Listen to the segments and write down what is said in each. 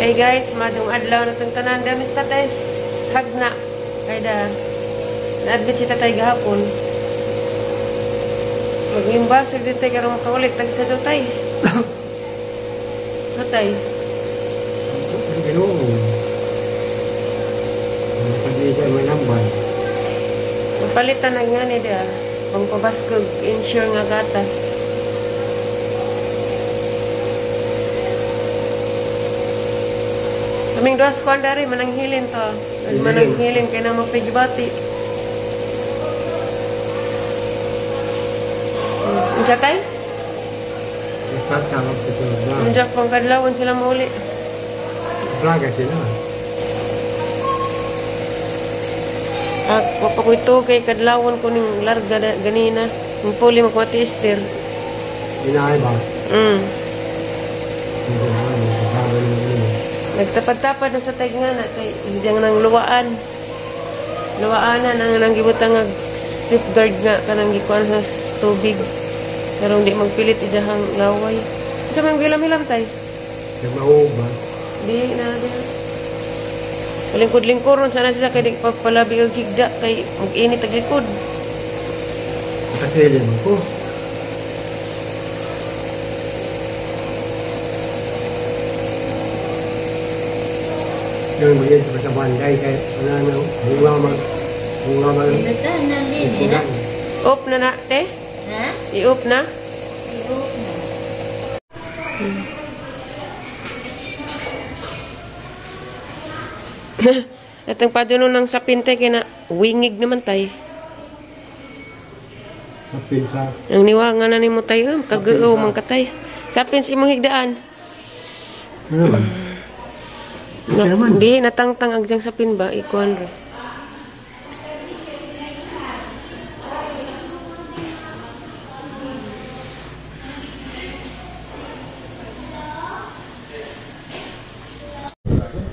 Hey guys, madong adlaw na itong tanan. Damis tatay, hagna. Kaya da, na-admit si tatay gahapon. Maglimbasag din tayo karong makaulit. Tag sa tatay. Tatay. Palitan na nga ni da. Pangpabaskog, insure nga gatas. Kaming duas kuan dari mananghilin to. Mananghilin kay na mapigibati. Unsa tay? Unsa pang kadlawon sila mauli. Plaga sila. Ah, wa pa ko ito kay kadlawon ko ning larga ganina. Ning puli magwati ester. Inaay ba? Nagtapad-tapad na sa tag nga na kay diyang nang luwaan. Luwaanan ang nang gibutang nga safeguard nga kanang gikuan sa tubig. Pero hindi magpilit ijahang laway. Unsa man gilam-hilam tay? Nagmao ba? Di na di. Lingkod-lingkuron sana sila kay di pagpalabi og higda kay mag-init ag likod. Takilin ko. Yung magiging sa banday kay ano bunga mag bunga mag. Op na na te? Ha? I-op na? I-op na. Atang paduno ng sapin te kay na wingig naman tay. Sapin sa ang niwa nga na nimo tay kagao man katay. Sapin sa imong higdaan. Ano ba? Hindi, natangtang ang diyang sapin ba? Ikuan ro.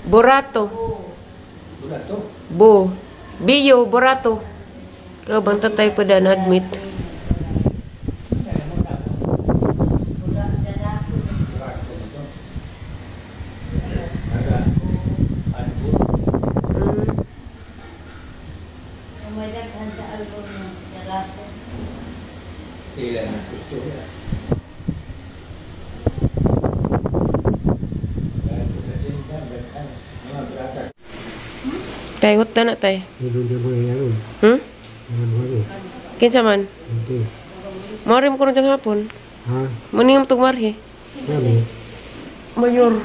Borato. Borato? Bo. Biyo, borato. Kabang tatay pa da na-admit. Tay, hutta na tay. Kinsa man? Mari mo kuno jang hapon. Ha? Muni mo tug marhi. Mayor.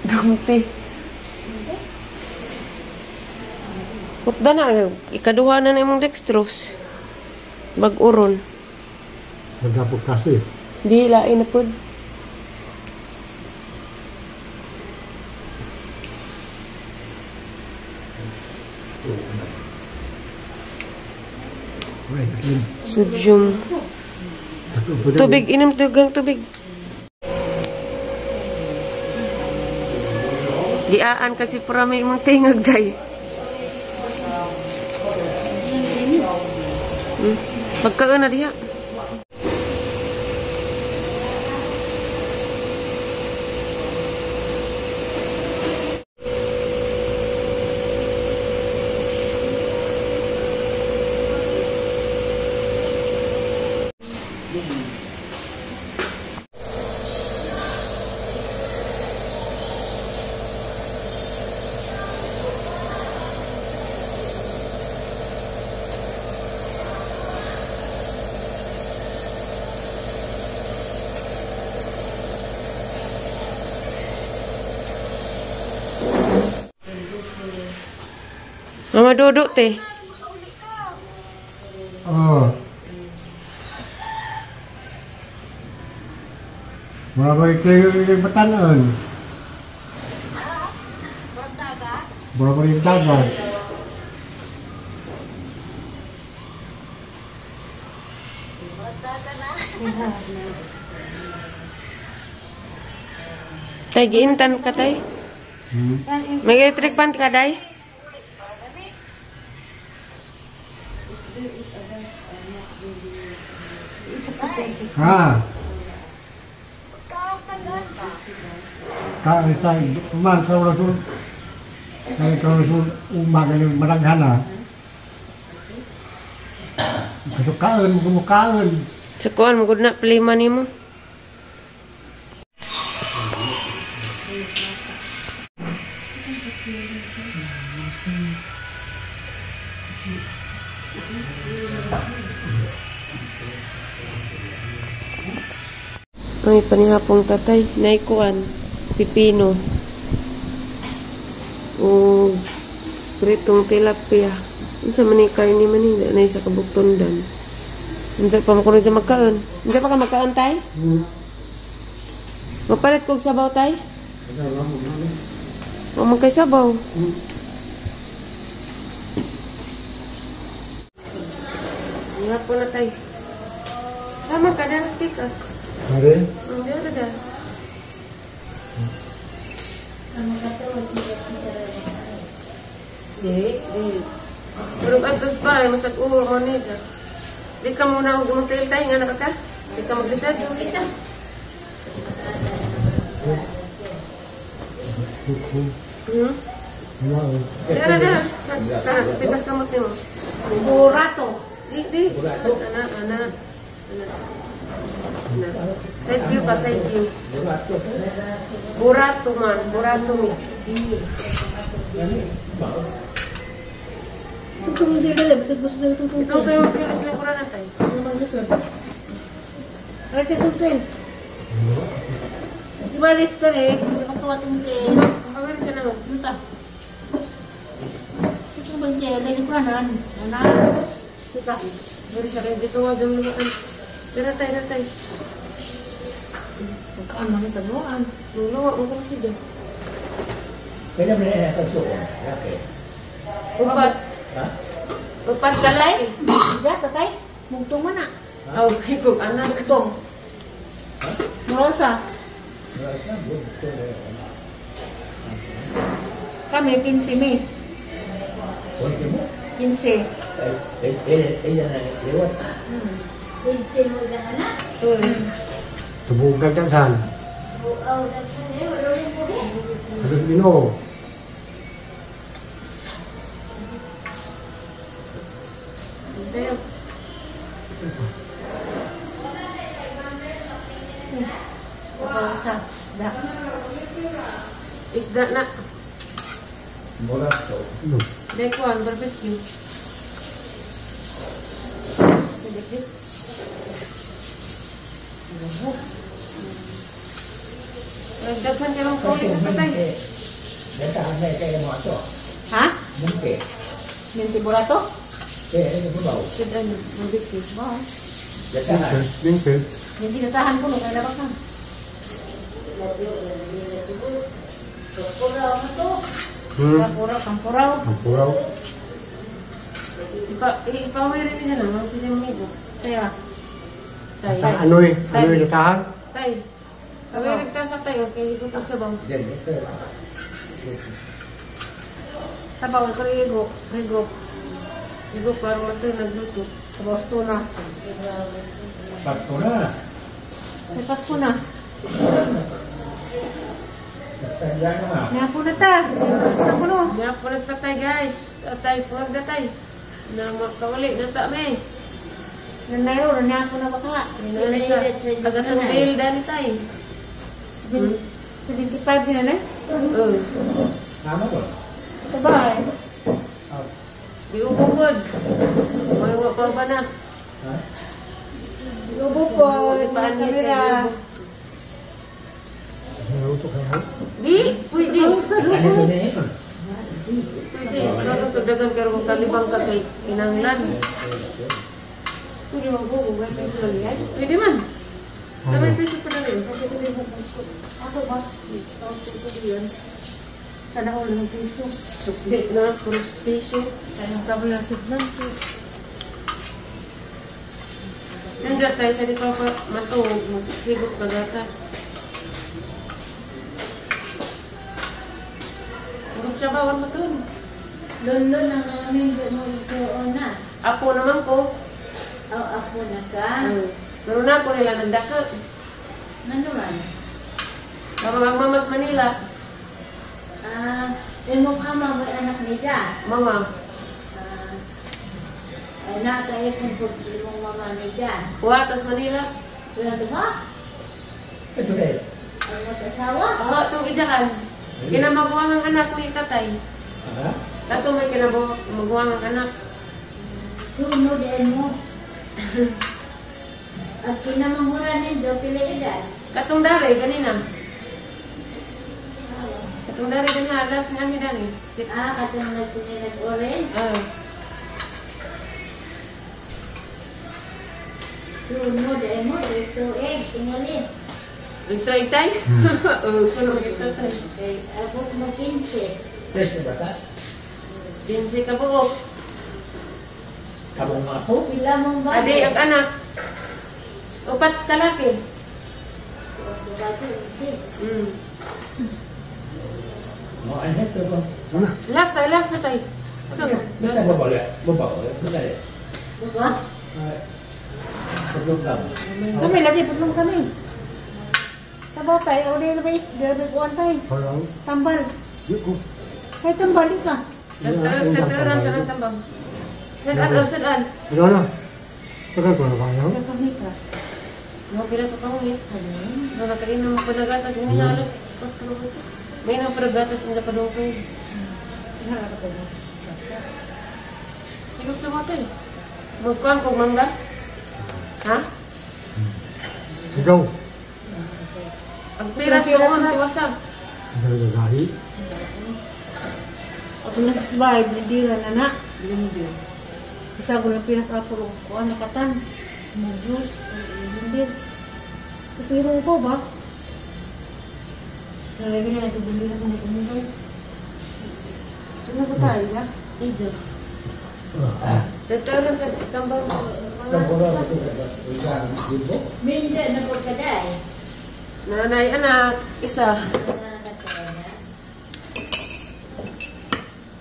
Dungti. Hutda na ikaduha na na imong dextrose. Bag-uron. Nagapok kasi. Di lain na pod. Sodium. Tubig, inom tugang tubig. Diaan kasi pura may imong tingag day. Pagkaon na diha. Mama duduk teh. Oh. Berapa kilo betanan? Berapa dagang? Tay giintan ka tay? May electric pan ka day? Ha? Ta man sa rasul. Sa rasul umaga ng maraghana. Kasukaan, gumukaan. Sa kuan mo gud na plima nimo. Ay, panihapong tatay, naikuan, pipino, o pritong tilapia. Unsa man ni karne man ni, na sa kabuktundan. Unsa pa mo kuno sa magkaon? Unsa pa ka magkaon, tay? Mapalit kog sabaw, tay? Wa man kay sabaw. Hapon na, tay. Tama ka na, speakers. Are? Hindi na. Di, di. Pero antos pa, ay masag-uur mo nila. Di ka muna huwag mong tayo, nga na ka? Di ka maglisad? Hmm? Dara, dara. Tara, pitas kamot nimo. Burato. Di, di. Ana, ana. Ana. Side view ka, side view. Burato man, burato mi. Ito tayo magpilis lang kuran natin. Makawin siya naman. Bari siya kayo dito nga dyan lumaan. Dara tayo, dara tayo. Pagkaan mga taguan. Luluwa mo ko siya dyan. Kailan mo na nakasuon? Bakit? Upat. Ha? Upat ka lang. Diya, tatay. Mugtong man na. Aw, higog, anak. Mugtong. Rosa. Kami, 15 mi. 15. Ella na lewat. 15 mo na anak. Tubugan daghan. Sabi Ginoo. Tayo. Rosa. Da. Isda na. Burato. Dekuan, barbecue. Daghan ka ng kulit sa patay. Datahan na kayo mo ato. Ha? Mungke. Minti burato? Eh, ano ba? Kid ano, barbecue. Wow. Datahan. Bingkit. Hindi natahan ko, kaya na ka. Kampuraw, kampuraw. Kampuraw. Ipaway rin nila lang, mga sila amigo. Kaya, Tay. Anoy, anoy datahan? Tay. Paway rin ta sa tayo, kaya higot ang sabaw. Diyan, sir. Sabaw ko rigo, rigo. Higo, parang matoy nagluto. Sabaw tuna. Pasko na. May Pasko na. Nagsandya na. Niyapo na ta. Pasko na kuno. Niyapo na sa tatay, guys. Tatay, puwag na tay. Na makauli, na ta me. Nanayro, niyapo na baka. Agatong bill dani tay. 75 sila na? Oo. Tama ko. Ito ba eh? Di ubugod. May wa pa ba na? Ha? Ubo po. Di pa niya Kamera. Di, pwede. Ano to na yun? Pwede. Dagan karon kalibang ka kay kinanglan. Pwede magbubo. Pwede man. Tama yung piso pa na rin. Ako ba? Sana ko lang piso. Sukli na, puros piso. Kaya kami lang sa blanco. Nandiyan tayo sa di pa matuog, maghigop ka gatas. Higop siya bawal matun. Lolo na namin gano'n na. Apo naman ko. Aw, ako na ka. Pero na ako nila nagdaka. Ano man? Kamang mamas Manila. Ah, imong ama mo anak niya. Mama. Ah, anak kayo kung pag imong mama niya. Kuha, tas Manila. Pero diba? Ito na eh. Ang mag-asawa? Oo, itong ijakan. Kinamaguang ang anak ni tatay. Ha? Tato may kinamaguang ang anak. Sunod ay mo. At pinamangura nindo pila edad. Katong dare, ganina. Katong dare ganina, alas nga ni dare. Ah, katong nagtinilag orange. Ah, Sunod ay mo, ito eh, tingali. Ito itay? Oo, kuno ito tay. Kay abot mo 15. Tres na bata. Binsi ka buok. Kamong ako. Pila mong bago? Adi, ang anak. Upat talaki. Bago, hindi. Mga anak ko ba? Ano? Last tay, last na tay. Ito. Basta babaw. Babaw. Basta eh. Diba? Paglong lang. Kami lagi, putlong kami. Tabaw tayo, o di na ba is, di na ba kuwan tayo. Parang, Tambal. di ko. Ay, tambal ka. Taturan sa nang tambang. Sadaan o sadaan. Ano na? Tagal ko na ba yun? Wala kami ka. Mo pila to kaong eh. No nakainom ko na gatas ni halos. May nang gatas inda pa dong ko. Wala ka tayo. Sigog sa motel. Magkuhan kog mangga? Ha? Ikaw. Ang piras noon, tiwasa. Ikaw na gahi. Ako na sa bahay, bindira na na. Blindir. Isa ko lang pinas apple o kuan nakatan. Mo juice, blindir. Pero ko ba? Sa lagi na ito bindira ko na kumugay. Ano ba tayo ba? Ijo. Taturan sa tambang. Tambura ko ito. Isang libo. Minda na po kaday. Nanay, anak, isa.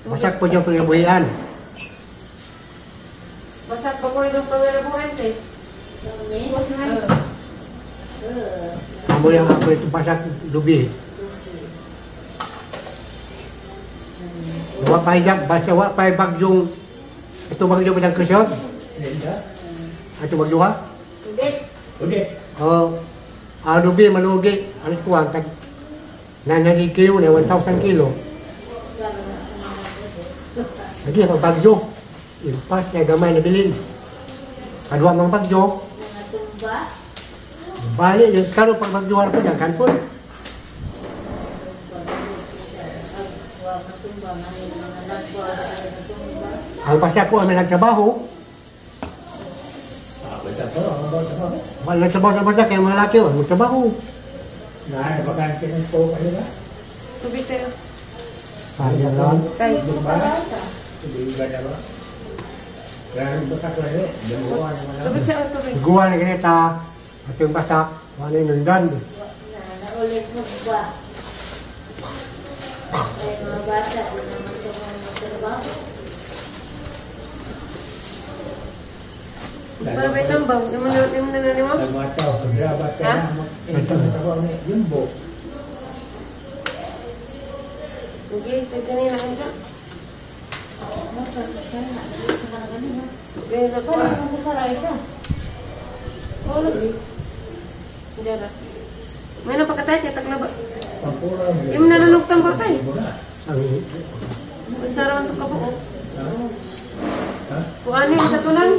Basak po dyan panginabuhian. Basak pa ko itong pangalabuhan, te. Amo yung ako ito basak lubi. Wa pa jak, basta wa pa bagyong ito bagyo ba ng kusyon? Linda. Ato bagyo ha? Ulit. Ulit. Oh, lubi malugi, alis kuwan tag 900 kilo na 1,000 kilo. Lagi pag bagyo. Impas na gamay na bilin. Kadua mang bagyo, Mga tumba. bali yung karo pag bagyohan ko daghan po. Ang pasya ko ang nagtrabaho, Ako ito po. Ang bawat ako. wala nagtrabaho sa basta kaya mga laki, wala magtrabaho. Na, bakante ng po kayo ba? Tubig tayo. Sayang lang. Tay. Lumba. Hindi ba na ba? Kaya basak lang eh. Dalawa naman lang. Tubig sa tubig. Guwa na ganita, at yung basak, wala yung nundan. Na, naulit mo ba? Ay, mga bata, di naman ito mga magtrabaho. Para may tambang. Yung mga yung nananima. Ang mga tao, pagrabat ka Ha? na. Mag-trabaho ni Jumbo. Okay, sa sinina ang dyan. Ganyan na po. Oo, lagi. Diyan na. May napakatay, kaya taglaba. Pampura. Yung nananugtang ba tayo? Ang Masarawan ito ka po. Ha? Ha? Kung ano yung sa tulan?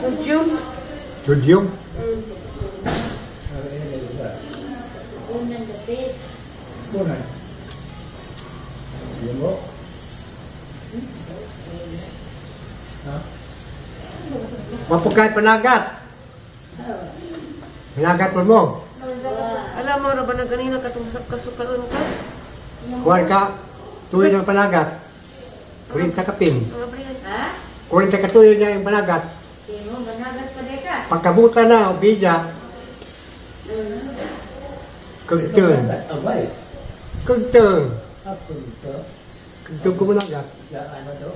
Sodium. sodium, Ano yun, yung iba? Unang dapit. Kunan. Jumbo. Ha? mapukay panagat. Panagat po mo. Alam mo, ba na ganina katong sa kasukaan ka? Kuwan ka, tuloy ng panagat. 40 kapin. Ang abrihan. Ha? 40 katuloy niya yung panagat. Di mo, managat pa di ka. Pagkabuta na, o bija, kagteng. Abay. Kagteng. Ako dito. Kagteng ko managat. Sa ano to?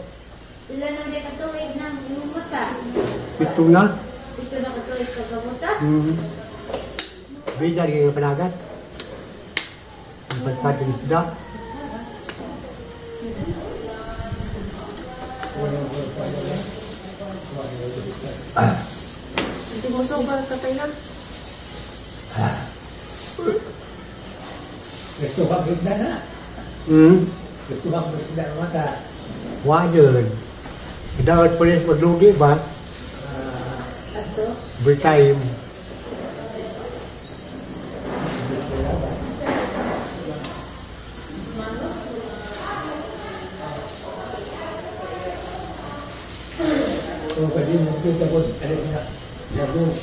Pila na di ka tuig ng iyong mata? Pito na. Ito na katuig sa kamuta? Bija di panagat. Ang pagpad ng isda. Busog ba katay lang? Gusto ka isda na. Gusto ka isda na mata. Wa yun. Dapat pulis maglugi ba? Ato? Every time. Kung pwede mo kita ko, ano na, lago.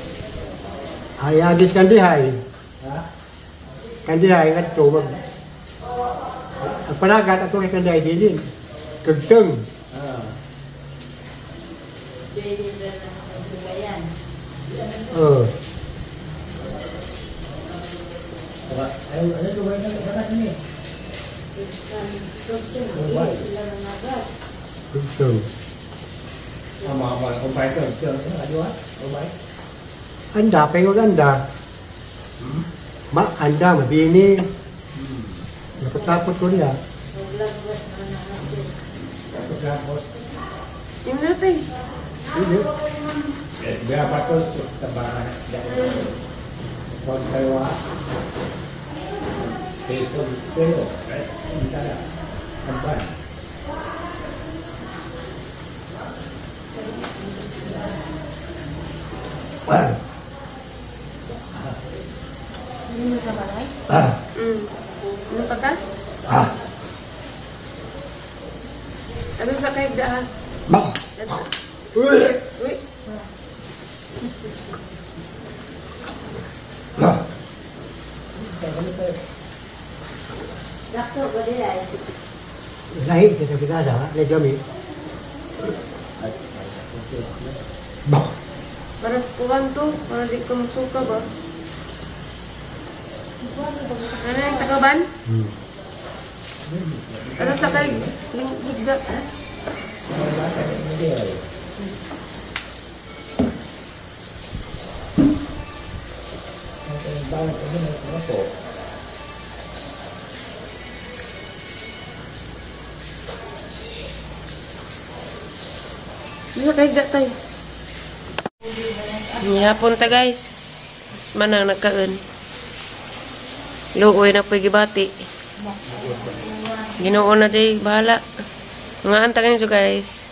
Ay, agis kandihay. Ha? Kandihay nga ito. Mag... Ang panagat ato kay kandihay dilin. Kagteng. Ah. Oo. Ay, ano ito ba yung ni? Kagteng. Mga kumpay ito. Ano ah? Kumpay? Anda, payo anda. Ma, anda, mabini. Napatapot ko niya. Tapos. Yung natin. Hindi. Berapa to tabaran? Kung kayo peso pero entara tampan. Ano pa ka? Ano sa kahigda ha? Uy. Dakto ba nila? Lahi sa pinasa, lagi. Para sa kuwan to, para di ka musuka ba? Ano yung tagaban? Ano sa kay higda? Ano sa kay higda tayo? Nihapon ta guys. Manang nagkaon. Luoy na po'y gibati. Ginoo na day, bahala. Mga anta ganito guys.